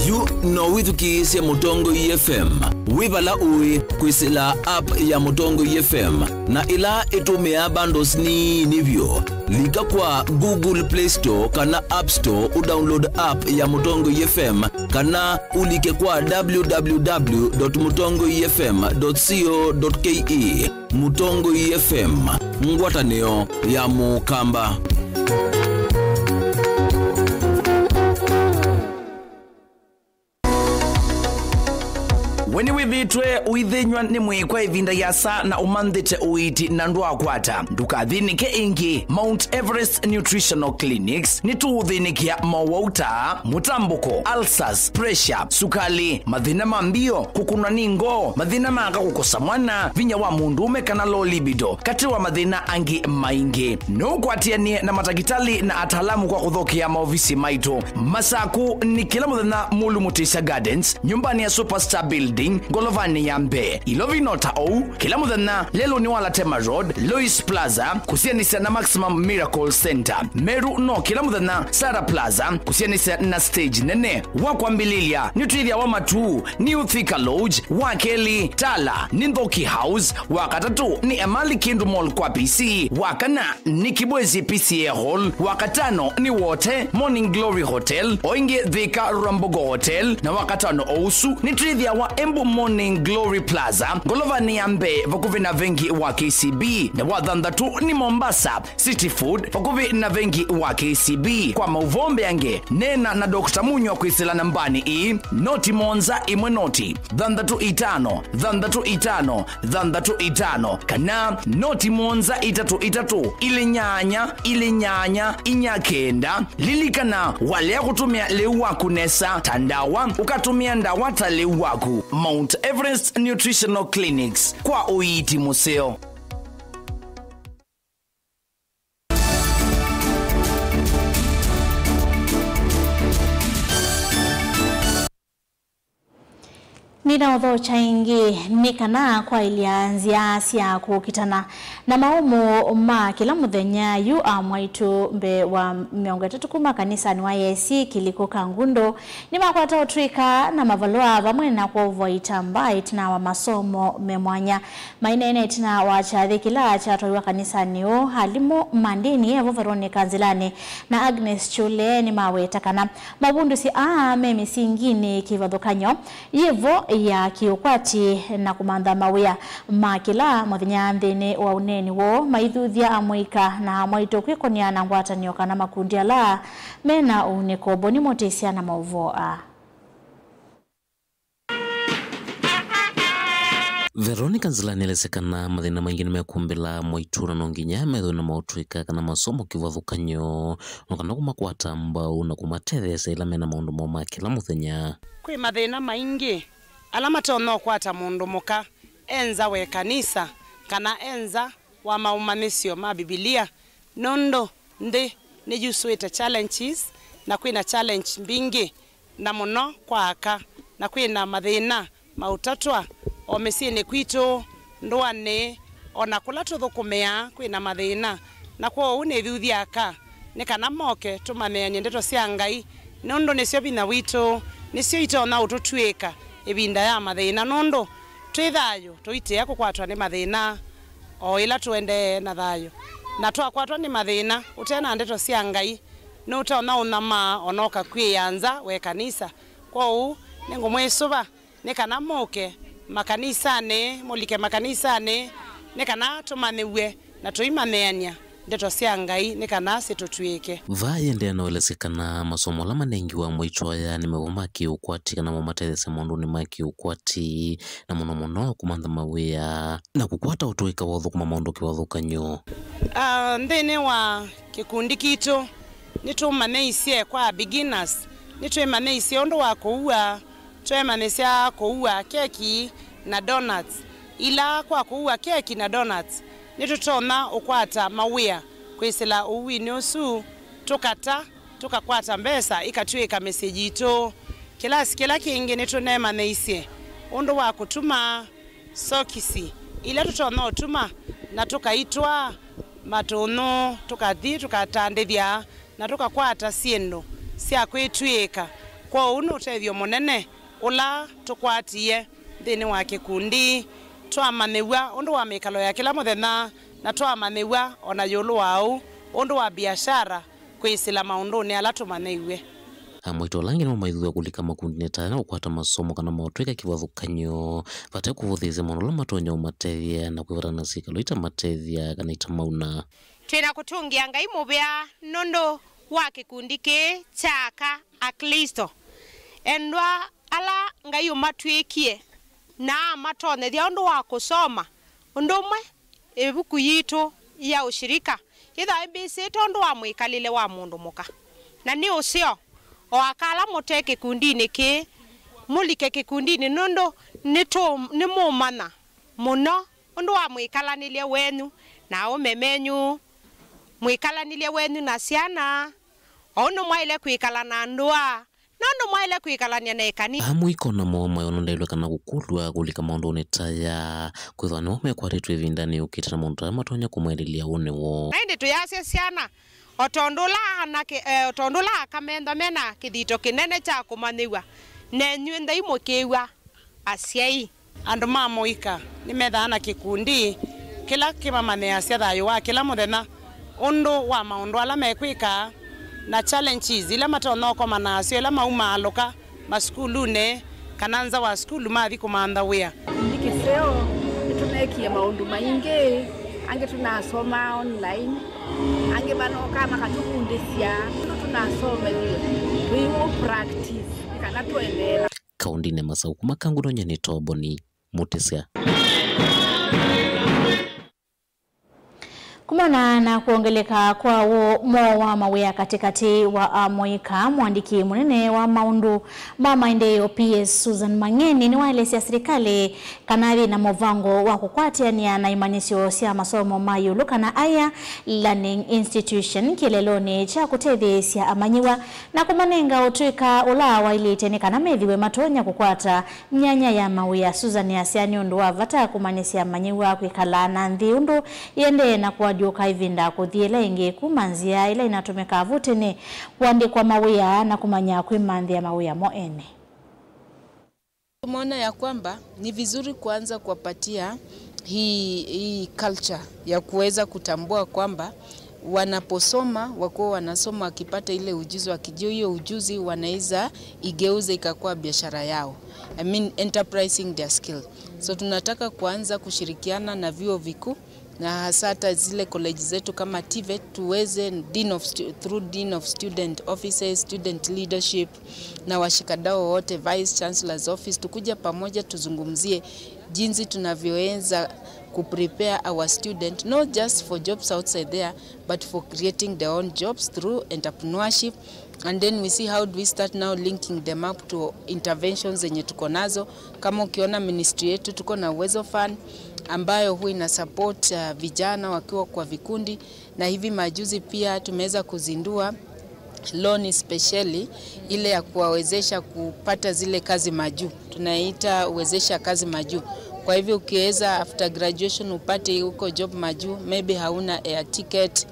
Yu no wĩthukĩĩsye Mũtongoi F M wĩ vala ũĩ kwĩsĩla app ya Mũtongoi F M, na ĩla ĩtũmĩaa bundles nini vyũ. Lika kwa Google Play Store kana App Store ũdownload app ya Mũtongoi F M, kana ũlike kwa w w w dot mũtongoi f m dot co dot k e. Mũtongoi F M, ngwatanĩo ya Mũkamba. We nĩwĩthĩĩtwe ũithĩnyw'a nĩ mwĩĩ kwa ĩvinda yĩasa na ũmanthĩte ũiiti na ndwaakwata? Ndũkathĩnĩke ĩngĩ. Mount Everest Nutritional Clinics nĩtũũthĩnĩkĩa mowau ta mũtambũko, ulcers, pressure, sukali, mathĩna ma mbio, kũkũnwa nĩ ngoo, mathĩna ma aka kũkosa mwana, vinya wa mũndũũme kana low libido, katĩ wa mathĩna angĩ maingĩ. No ũkwatĩanĩe na matakĩtalĩ na ataalamu kwa kũthokea maovisi maitũ. Masakũ nĩ kĩla mũthenya Mulu Mutisya Gardens, nyũmbanĩ ya Superstar Building. Ngolovanĩ ya mbee, Ilovi no ta ou, kĩla mũthenya lelũnĩ wa Latema Road, Lois Plaza, kũsianĩsya na Maximum Miracle Center. Meru no kĩla mũthenya Sara Plaza, kũsianĩsya na stage nene. Wa kwambĩlĩlya, nĩtwĩthĩawa Matuu, New Thika Lodge, wa kelĩ, Tala, nĩ Nthoki House, wa katatũ, nĩ Emali Kindu Mall kwa P C, wa kana, nĩ Kibwezi P C A Hall, wa katano nĩ Wote Morning Glory Hotel, o ĩngĩ Thika Rwambogo Hotel, na wa katano o ũsu nĩtwĩthĩawa Embu Morning Glory Plaza, ngolovanĩ ya mbee vakuvĩ na vengi wa K C B, na wa thanthatũ nĩ Mombasa City Food, vakuvĩ na vengi wa K C B. Kwa maũvoo mbeange, neena na Doctor Munywa kwĩsĩla nambanĩ ĩĩ, noti mũonza ĩmwe noti, thanthatũ itano, thanthatũ itano, thanthatũ itano, kana noti mũonza itatũ itatũ, ilĩ nyanya, ilĩ nyanya, inya kenda. Lilikana, walea kũtũmĩa lĩu waku nesa ta ndawa, ũkatũmĩa ndawa ta lĩu waku. Mount Everest Nutritional Clinics, kwa ũiiti mũseo. Nĩnaũthokya ĩngĩ nĩ kana kwaĩlya nzĩa sya kũkitana na maũmũ ma kĩla mũthenya. Yu amwaitũ mbee wa mĩongo ĩtatũ kuma kanisanĩ wa A C Kĩlĩko Kangundo nĩmakwata ũtw'ĩka na mavalũa vamwe na kwovoa itambaa ĩtina wa masomo me mwanya. Maineena ĩtina wa kyathĩ kĩla kyatwaiwa kanisanĩ ũũ, alimũ ma ndĩni, evo Veronica Nzilani na Agnes Chule nĩmaweta kana mavundũsye aa me mĩsinginĩ kĩvathũkany'o yĩvo ya kĩũkwati na kũmantha mawĩa ma kĩla mũthenya nthĩnĩ wa ũneeni woo, maithuthya amũika na amwaitũ kwĩkũnĩa na ngwatanĩo kana makundi ala me na ũunĩko. Boni Mũtĩsya na maũvoo aa. Veronica Nzilani nĩelesya kana mathĩna maingĩ nĩmekumbĩla mwaitũ na no nginya methĩwe na maũtw'ĩka kana masomo kĩvathũkany'o, no kana kũmakwata mbau na kũmatetheesya ĩla mena maũndũ moo ma kĩla mũthenya. Kwĩ mathĩna maingĩ ala matonya ũkwata mũndũ mũka e nza wa ĩkanisa kana e nza wa maũmanyĩsyo ma Mbivilia, nũndũ nthĩ nĩyusũĩte challenges, na kwĩna challenge mbingĩ, na mũno kwa aka, na kwĩna mathĩna ma ũtatwa o mĩsyĩnĩ kwitũ, ndũanĩ, o na kũla tũthũkũmĩaa kwĩna mathĩna. Na kwoou nĩthuthya aka nĩ kana moke tũmanyĩany'e ndeto sya Ngai, nũndũ nĩsyo vinya witũ, nĩsyo itonya ũtũtw'ĩĩka ĩvinda ya mathĩna, nũndũ twĩ thayũ tũitĩa kũkwatwa nĩ mathĩna o ĩla tũendee na thayũ. Na twakwatwa nĩ mathĩna ũte na ndeto sya Ngai, nũtonya ũnyamaa o na ũkakw'ĩĩa nza wa ĩkanisa. Kwoou nĩngũmwĩsũva nĩ kana mũke makanisanĩ, mũlike makanisanĩ, nĩ kana tũmanyĩw'e na tũimanyĩany'a ndeto sya Ngai nĩ kana syĩtũtw'ĩĩke. Vaa yĩendeea na ũelesya kana masomo ala manengiwe amwaitũ aya nĩ mevo ma kĩũkwati kana mamatetheesya maũndũnĩ ma kĩũkwati, na mũno mũno kũmantha mawĩa na kũkwata ũtũĩka wa ũthũkũma maũndũ kĩvathũkany'o. Ah, nthĩnĩ wa kĩkundi kitũ nĩtũmanyĩisye kwa beginners, nĩtwĩmanyĩisye ũndũ wa kũua, tweemanyĩsya kũua keki na donuts, ila kwa kũua keki na donuts nĩtũtonya ũkwata mawĩa kwĩsĩla ũuinĩ ũsu, tũkata, tũkakwata mbesa ikatw'ĩka mĩsyĩ yitũ. Kĩlasi kĩla kĩngĩ nĩtũneemanyĩisye ũndũ wa kũtuma sokisi ila tũtonya ũtuma na tũkaitwaa matũnyũ, tũkathi tũkatandĩthya na tũkakwata syĩndũ sya kwĩtw'ĩĩka. Kwoou nĩ ũtethyo mũnene ũla tũkwatie nthĩnĩ wa kĩkundi. Twamanyĩw'a ũndũ wa mĩkalo ya kĩla mũthenya, na twamanyĩw'a o na ĩũlũ wa ũu ũndũ wa biashara kwĩsĩla maũndũnĩ ala tũmanyĩw'e. Amwaitũ ala angĩ nĩmo maithuthw'a kũlika makundinĩ ta aya na kũkwata masomo kana maũtũĩka kĩvathũkany'o, vate kũvũthĩĩsya maũndũ ala matonya ũmatethya na kwĩvatana na syĩkalo itamatethya kana itamauna. Twĩ na kũtũngĩa Ngai mũvea nũndũ wa kĩkundi kĩĩ kya aka Aklĩsto. Endwa ala Ngai ũmatw'ĩkie na amatonyethya ũndũ wa kũsoma, ũndũ ũmwe ĩvuku yitũ ya ũshirika yĩthĩawa ĩmbĩsĩte ũndũ wa mwĩkalĩle wa mũndũ mũka. Na nĩ ũseo, o aka ala mũte kĩkundinĩ kĩĩ, mũlike kĩkundinĩ nũndũ nĩtũ-, nĩmũũmanya mũno ũndũ wa mwĩkalanĩlye wenyu na aũme menyu, mwĩkalanĩlye wenyu na syana, o ũndũ mwaĩle kwĩkala na ndũa. Andũ mwaĩle kwĩkalany'a na ĩkanisa. Amũika o namo mayonondeilwe kana kũkũlw'a kũlika maũndũnĩ ta aya, kwĩthĩwa nĩmo mekwatĩtw'e ĩvindanĩ yũkĩte na maũndũ ta aya matonya kũmaĩlĩlya ũnĩ woo. Na ĩndĩ tũyasya syana, o tondũ ũla anake, eh, o tondũ ũla aka methwa mena kĩthito kĩnene kya kũmanyĩw'a, nenyu ĩthei mũkĩw'a asyai. Andũ ma mũika nĩmethaa na kĩkundi kĩla kĩmamanyĩasya thayũ wa kĩla mũthenya, ũndũ wa maũndũ ala mekwĩka, na challenges ila matonya ũkomana nasyo ĩla maumaalũka masukulunĩ kana nza wa sukulu mathi kũmantha wĩa. Kĩkundi kĩseo nĩtũneekie maũndũ maingĩ, angĩ tũnasomaa online, angĩ manokaa makatũvundĩsya ũndũ tũnasomethw'e, tũiw'ũ practice nĩ kana tũendeea. Kaũndĩnĩ ya Masaku kuma Kangũdonyanĩ, Toboni Mũtĩsya. Kumana na kwongeleka kwa woo wa mawĩa katĩkatĩ wa amũika, mũandĩki mũnene wa maũndũ ma maendeeo P S Susan Mang'eni nĩwaelesya silikalĩ kana yĩ na mũvango wa kũkwatĩanĩa na imanyĩsyo sya masomo ma ĩũlũ kana higher learning institution kĩeleelonĩ kya kũtetheesya amanyĩw'a na kũmanenga ũtũĩka ũla waĩlĩte nĩ kana methĩwe matonya kũkwata myanya ya mawĩa. Susan asya nĩ ũndũ wa vata kũmanyĩsya amanyĩw'a kwĩkala na nthĩ ũndũ ĩendee na kũalyũka ĩvinda kũthi ĩla ĩngĩ kuma nzĩa ĩla inatũmĩkaa vu tene kũandĩkwa mawĩa na kũmanya kwĩmanthĩa mawĩa mo ene. Tumeona ya kwamba ni vizuri kuanza kuwapatia hii, hii culture ya kuweza kutambua kwamba wanaposoma, wakuwa wanasoma wakipata ile ujuzi, wakijua hiyo ujuzi, wanaweza igeuza ikakuwa biashara yao. I mean, enterprising their skill. So tunataka kuanza kushirikiana na vyuo vikuu na hasa hata zile college zetu kama TVET, tuweze dean of stu-, through dean of student offices, student leadership, na washikadau wote, vice chancellor's office, tukuje pamoja tuzungumzie jinsi tunavyoweza kuprepare our student, not just for jobs outside there, but for creating their own jobs through entrepreneurship. And then we see how do we start now linking them up to interventions zenye tuko nazo. Kama ukiona ministry yetu, tuko na Uwezo Fund ambayo huwa ina support, uh, vijana wakiwa kwa vikundi, na hivi majuzi pia tumeweza kuzindua loan specially ile ya kuwawezesha kupata zile kazi majuu. Tunaita uwezesha kazi majuu. Kwa hivyo ukiweza after graduation upate huko job majuu, maybe hauna air ticket,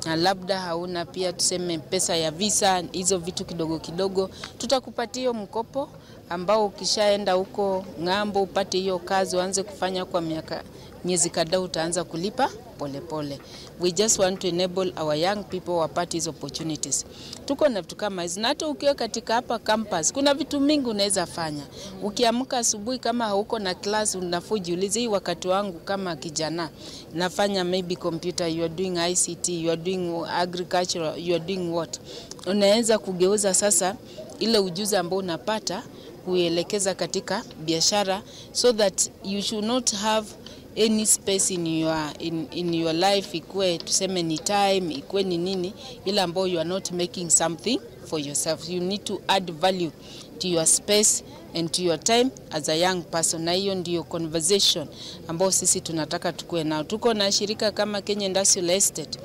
na labda hauna pia tuseme pesa ya visa, hizo vitu kidogo kidogo, tutakupatia hiyo mkopo ambao ukishaenda huko ng'ambo upate hiyo kazi uanze kufanya kwa miaka, miezi kadhaa utaanza kulipa polepole pole. We just want to enable our young people wapate hizo opportunities. Tuko na vitu kama hizi, na hata ukiwa katika hapa campus kuna vitu mingi unaweza fanya. Ukiamka asubuhi kama hauko na class, unafaa ujiulize, hii wakati wangu kama kijana nafanya maybe computer, you are doing I C T, you are doing agriculture, you are doing what? Unaweza kugeuza sasa ile ujuzi ambao unapata kuielekeza katika biashara, so that you should not have any space in your, in, in your life, ikuwe tuseme ni time, ikuwe ni nini, ile ambayo you are not making something for yourself. You need to add value to your space and to your time as a young person. Na hiyo ndiyo conversation ambayo sisi tunataka tukue nao. Tuko na shirika kama Kenya Industrial Estate,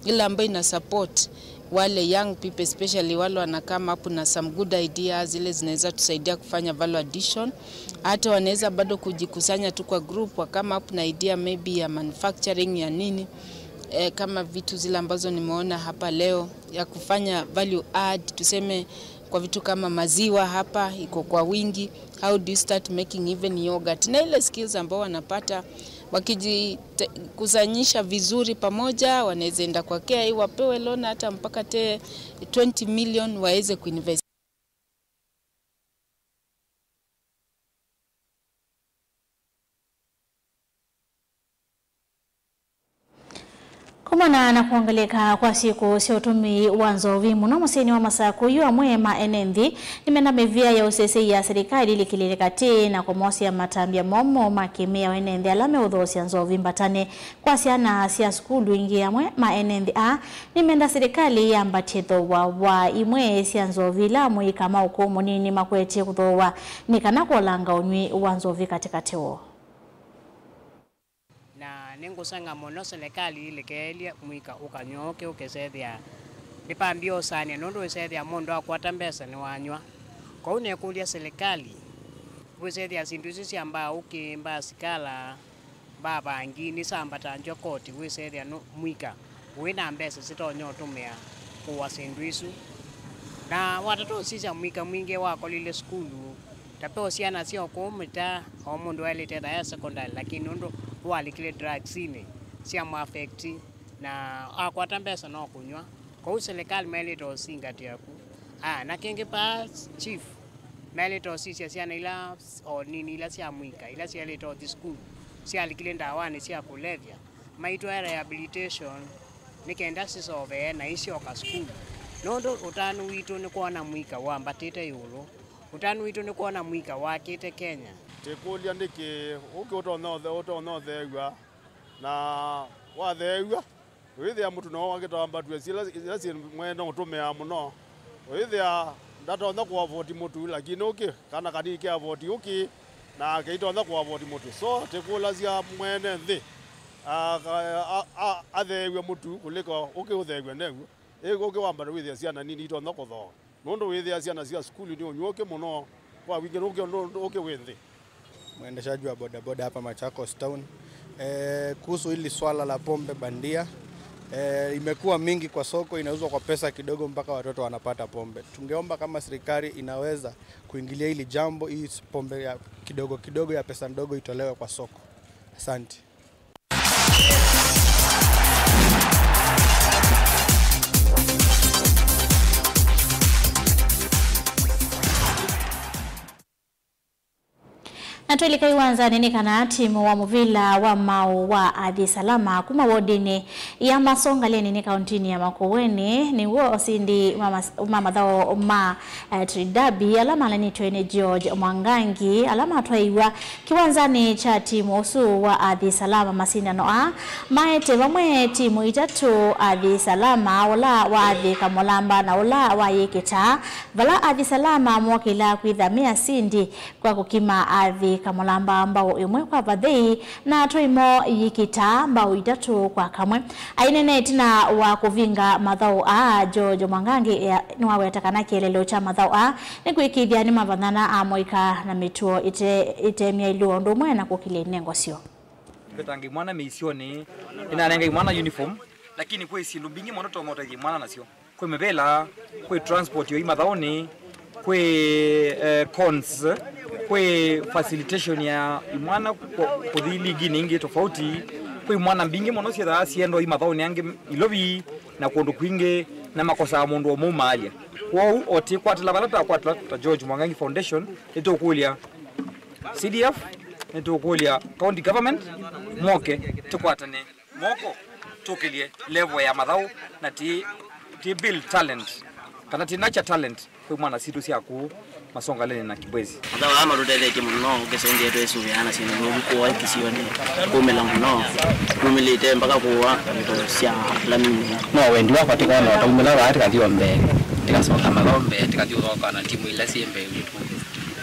ile ambayo ina support wale young people, especially wale wana come up na some good ideas zile zinaweza tusaidia kufanya value addition. Hata wanaweza bado kujikusanya tu kwa group, wa come up na idea maybe ya manufacturing ya nini, eh, kama vitu zile ambazo nimeona hapa leo ya kufanya value add, tuseme kwa vitu kama maziwa hapa iko kwa wingi, how do you start making even yogurt? Na ile skills ambao wanapata wakijikusanyisha vizuri pamoja, wanaweza enda kwa K I wapewe loan hata mpaka te twenty million waweze kuinvest. Kumana na kwongeleka kwa syĩko sya ũtũmĩi wa nzovi mũno mũsyĩnĩ wa Masaku, yu amwe ma ene nthĩ nĩmena mĩvĩa ya ũseseia silikalĩ ĩlikĩlĩle katĩ na kũmosea matambya momo ma kĩmĩao ene nthĩ ala meũthoosya nzovi mbatane kwa syana sya sukulu ingĩ. Amwe ma ene nthĩ aa nĩmenda silikalĩ yambatye thooa wa imwe sya nzovi ila amũika ma ũkũũ mũnini makwetye kũthooa nĩ kana kũolanga ũnyw'ĩ wa nzovi katĩkatĩ woo. Na nĩngũseng'a mũno silikalĩ ĩlĩkeelye mũika ũkanyw'a ũkĩ ũkĩsethĩa nĩpambie ũsaanĩa, nũndũ wĩsethĩa mũndũ akwata mbesa nĩwanyw'a. Kwoou nekũlya silikalĩ, wĩsethĩa syĩndũ isu sya mbaa ũkĩ, mbaa sikala, mbaa vangi nĩsambatanzw'a koti, wĩsethĩa nũ-, mũika wĩ na mbesa sitonya ũtũmĩa kũa syĩndũ isu. Na watata ũsisya mũika mwingĩ wakolile sukulu, ta ve syana sya ũkũũ mĩta, o mũndũ aĩlĩte ethĩa e secondary, lakini nũndũ walikile drugsinĩ, sya mũaffect, na akwata mbesa no kũnyw'a. Kwoou silikalĩ maĩlĩte ũsingatĩa ku. Ah, na kĩngĩ vaa chief, maĩlĩte ũsisya syana ila o nini ila sya mũika, ila syaĩlĩte ũthi sukulu, syalikile ndawanĩ sya kũlevya, maitwae rehabilitation nĩ kenda sisovee na isyoka sukulu. Nũndũ ũtanu witũ nĩ kwona mũika wambatĩte ĩũlũ. Ũtanu witũ nĩ kwona mũika wakĩte Kenya. Tĩkũlya nĩkĩ ũkĩ ũtonya ũthe-, ũtonya ũtheew'a, na watheew'a, ũyĩthĩa mũtu noo wakĩtamba tuwe sila, ila syĩ mwene ũtũmĩaa mũno. Ũyĩthĩa ndatonya kũavoti mũtu, lakini ũkĩ, kana kanini kĩavoti ũkĩ, na keitonya kũavoti mũtu. So, tĩkũlasya mwene nthĩ, a, a, a, a, atheew'e mũtu kũlĩko ũkĩ ũtheew'e new'o. Ĩ, ũkĩ wambata wĩthĩa syana nini itonya kũthooa. Nũndũ wĩthĩa syana sya sukulu nĩ ũnyw'ũkĩ mũno kwa wingĩ nũkĩ, nũndũ ũkĩ wĩ nthĩ. Mwendeshaji wa bodaboda hapa Machakos Town. Eh, kuhusu hili swala la pombe bandia, eh, imekuwa mingi kwa soko, inauzwa kwa pesa kidogo mpaka watoto wanapata pombe. Tungeomba kama serikali inaweza kuingilia hili jambo, hii pombe ya kidogo kidogo ya pesa ndogo itolewe kwa soko. Asante. Na twĩlika iwanzanĩ nĩ kana timu wa mũvila wa maũ wa Athi Salama kuma wodinĩ ya Masongaleni nĩ kauntinĩ ya Makueni nĩw'o osindi ma mas-, ma mathaũ ma, eh, Tridabi ala malanĩtwe nĩ George Mwangangi ala matwaiw'a kĩwanzanĩ kya timu ũsu wa Athi Salama. Masindano aa maete vamwe timu itatũ, Athi Salama, ũla wa Athi Kamũlamba na ũla wa Yĩkĩta, vala Athi Salama mokĩla kwĩtha me asindi kwa kũkima Athi Kamũlamba mbaũ ĩmwe kwa vathei, na tũimo Yĩkĩta mbaũ itatũ kwa kamwe. Ainene ĩtina wa kũvinga mathaũ aa, George Mwangangi ea-, nĩwaweta kana kĩeleelo kya mathaũ aa nĩ kwĩkĩĩthya nĩmavanyana amũika na mĩtuo ĩte-, ĩte myaĩlu o ũndũ ũmwe na kũkĩlya inengo syoo. Nĩvetange imwana mĩisyonĩ, nĩnanenga imwana uniform, lakini kwĩ syĩndũ mbingĩ mũno tũtonya ũtethya imwana nasyo. Kwĩ mĩvĩla, kwĩ transport yo imathaũnĩ, kwĩ, eh, cons, kwĩ facilitation ya imwana kũ-, kũthi liginĩ ingĩ tofauti. Kwĩ imwana mbingĩ mũno syĩthaa siendwa imathaũnĩ angĩ Ilovi na kũndũ kwingĩ, na makosaa mũndũ ũmũmaalya. Kwoou o tĩkwatĩla vala takwatĩla ta George Mwangangi Foundation, nĩtũkũlya C D F, nĩtũkũlya county government moke tũkwatane moko tũkĩlye level ya mathaũ na tĩ, tĩ build talent kana tĩ nurture talent kwĩ mwana sitũ sya kũũ Masongaleni na Kibwezi. Mathaũ aa matũtethetye mũno ũkĩsũngĩa twĩsũvĩaa na syĩndũ nũvu kũũ kĩsionĩ, kũmĩla mũno, tumĩlĩte mpaka kũũa ndeto sya lamini. No wendi wakwa tĩkona ũtaumĩla vaa tĩkathi o mbee, tĩkasoka mathaũ mbee, tĩkathi ũthoka na timu ila syĩ mbee witũ.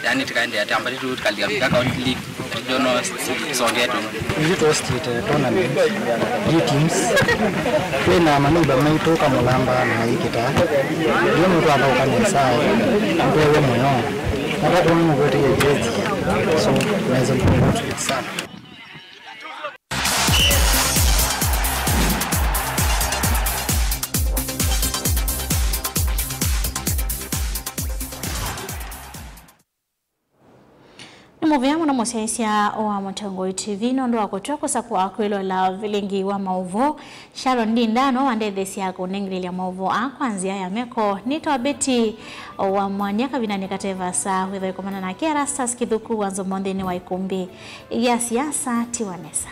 Yaani tĩkaendeea tamba tĩtu tĩkalika Africa County League, regional, songetu. Ithyĩ tũhostĩte tournament, three teams. Twĩ na maneighbor maitũ Kamũlamba na Yĩkĩta. Ndiũ nũtwathaũka nesa, nĩtwewe mũno. Natakuona mũkwete yĩkĩti. So, naweza kuwa sana. Nĩ mũvea mũno mũsyaĩĩsya wa Mũtongoi T V nũndũ wa kũtw'a kũsakũa kwĩloela vilingi wa maũvoo. Sharon Ndinda no wandetheesya kũnengelelya maũvoo aa kwa nzĩa ya meko. Nĩtawa Betty wa Mwanya kavindanĩ kate vaasa wĩthwa ĩkomana nake Erastus Kĩthuku wa Nzomo nthĩnĩ wa ĩkũmbĩ ya siasa. Tiwa nesa.